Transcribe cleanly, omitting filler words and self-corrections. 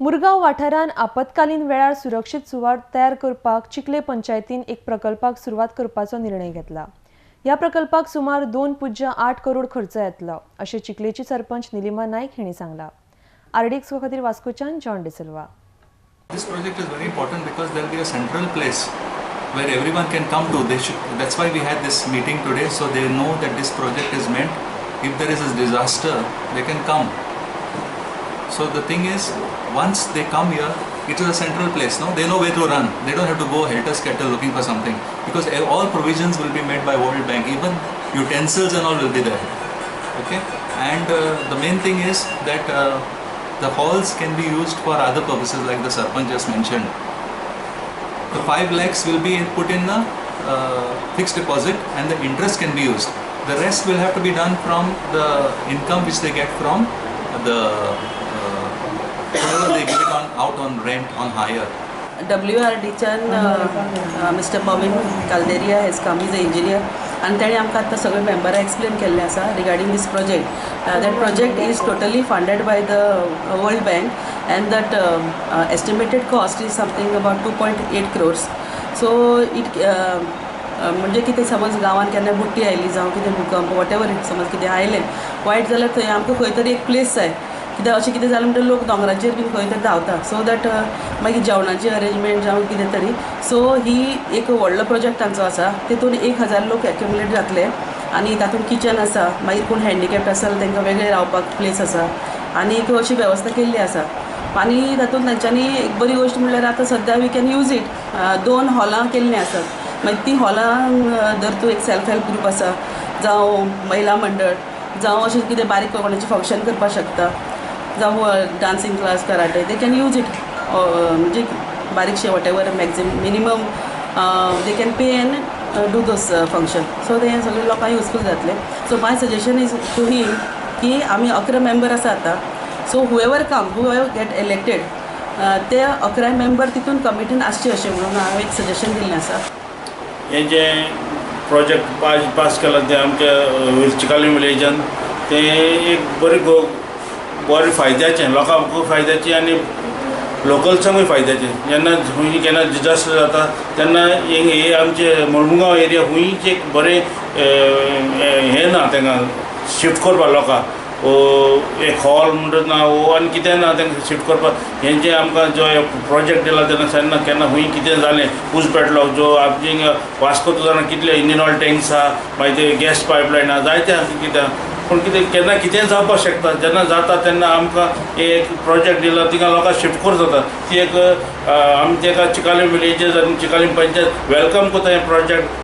मुरगांव वाठारांत आपत्कालीन वेळार सुरक्षीत सुवात तयार करपाक चिखले पंचायतीन एक प्रकल्पाक सुरवात करपाचो निर्णय घेतला. ह्या प्रकल्पाक सुमार 2.8 करोड खर्च येतलो अशें चिखलेची सरपंच निलिमा नायक हिणी सांगला. आरडीएक्स खातीर वास्कोच्यान John D'Silva. This project is very important because there will be a central place where everyone can come to. That's why we had this meeting today, so they know that this project is meant, if there is a disaster, they can come. So the thing is, once they come here, it is a central place, no? They know where to run. They don't have to go helter-skelter looking for something, because all provisions will be made by World Bank, even utensils and all will be there. Okay? And the main thing is that the halls can be used for other purposes like the Sarpanch just mentioned. The 5 lakhs will be put in a fixed deposit and the interest can be used. The rest will have to be done from the income which they get from the whatever they give it on, out on rent, on hire. WRDच्यान mister Pavin Calderia has come, is a engineer, आनी ताणें आमकां आतां सगळे मेंबरां explain केल्लें आसा regarding this project. That project is totally funded by the World Bank and that estimated cost is something about 2.8 crores. So it म्हणजे कितें समज गांवान केन्ना बुट्टी आयली जावं कितें भुकंप what ever it समज कितें आयलें वायट जाल्यार थंय आमकां खंय तरी एक प्लेस जाय. कित्याक अशें कितें जालें म्हणटकीर लोक दोंगराचेर बीन खंय तरी धांवता, सो that मागीर जेवणाची अरेंजमेंट जावं कितें तरी. सो ही एक व्हडलो प्रोजेक्ट तांचो आसा, तितून 1000 लोक एक्युमुलेट जातले आनी तातूंत किचन आसा, मागीर कोण हँडिकॅप्ड आसा जाल्यार तांकां वेगळें रावपाक प्लेस आसा आनी एक अशी वेवस्था केल्ली आसा. आनी तातूंत तांच्यांनी एक बरी गोश्ट म्हणल्यार आतां सद्या we can use it. 2 हॉलां केल्लीं आसात, मागीर ती हॉलां जर तूं एक सेल्फ हेल्प ग्रूप आसा जावं महिला मंडळ जावं अशें कितें बारीक कोणाचें फंक्शन करपाक शकता, जावं dancing class, karate, they can use it. म्हणजे बारीकशें whatever maximum minimum they can pay and do those function. So ते सगळे लोकांक युजफूल जातलें. So my suggestion is to him की आमी 11 मेंबर आसा आतां, so whoever come, whoever get elected, ते 11 मेंबर तितून कमिटीन आसचे अशें म्हणून हांवें एक सजेशन दिल्लें आसा. हें जें प्रोजेक्ट पास केलां तें आमच्या चिकालीम विलेजान तें एक बरी बरें फायद्याचें, लोकांकूय फायद्याचें आनी लोकल्सांकूय फायद्याचें. जेन्ना खंय केन्ना डिजास्टर जाता तेन्ना हे आमचे मडमुगांव एरिया खंयच एक बरें हें ना, तांकां शिफ्ट करपाक लोकांक एक हॉल म्हणटा ना वो आनी कितें ना तांकां शिफ्ट करपाक. हें जें आमकां जो प्रोजेक्ट दिला तेन्ना तेन्ना केन्ना खंय कितें जालें ऊस पेटलो जो आमचे वास्को तूं जाणा कितले इंजिन ऑयल टँक्स आहा, मागीर ते गॅस पायपलायन आहा, जायते आहा कितें, पूण कितें केन्ना कितेंय जावपाक शकता. जेन्ना जाता तेन्ना आमकां एक प्रोजेक्ट दिला तिंगा लोकांक शिफ्ट करूं जाता. ती एक आमी ताका चिकालीम विलेजस आनी चिकालीम पंचायत welcome करता हें प्रोजेक्ट.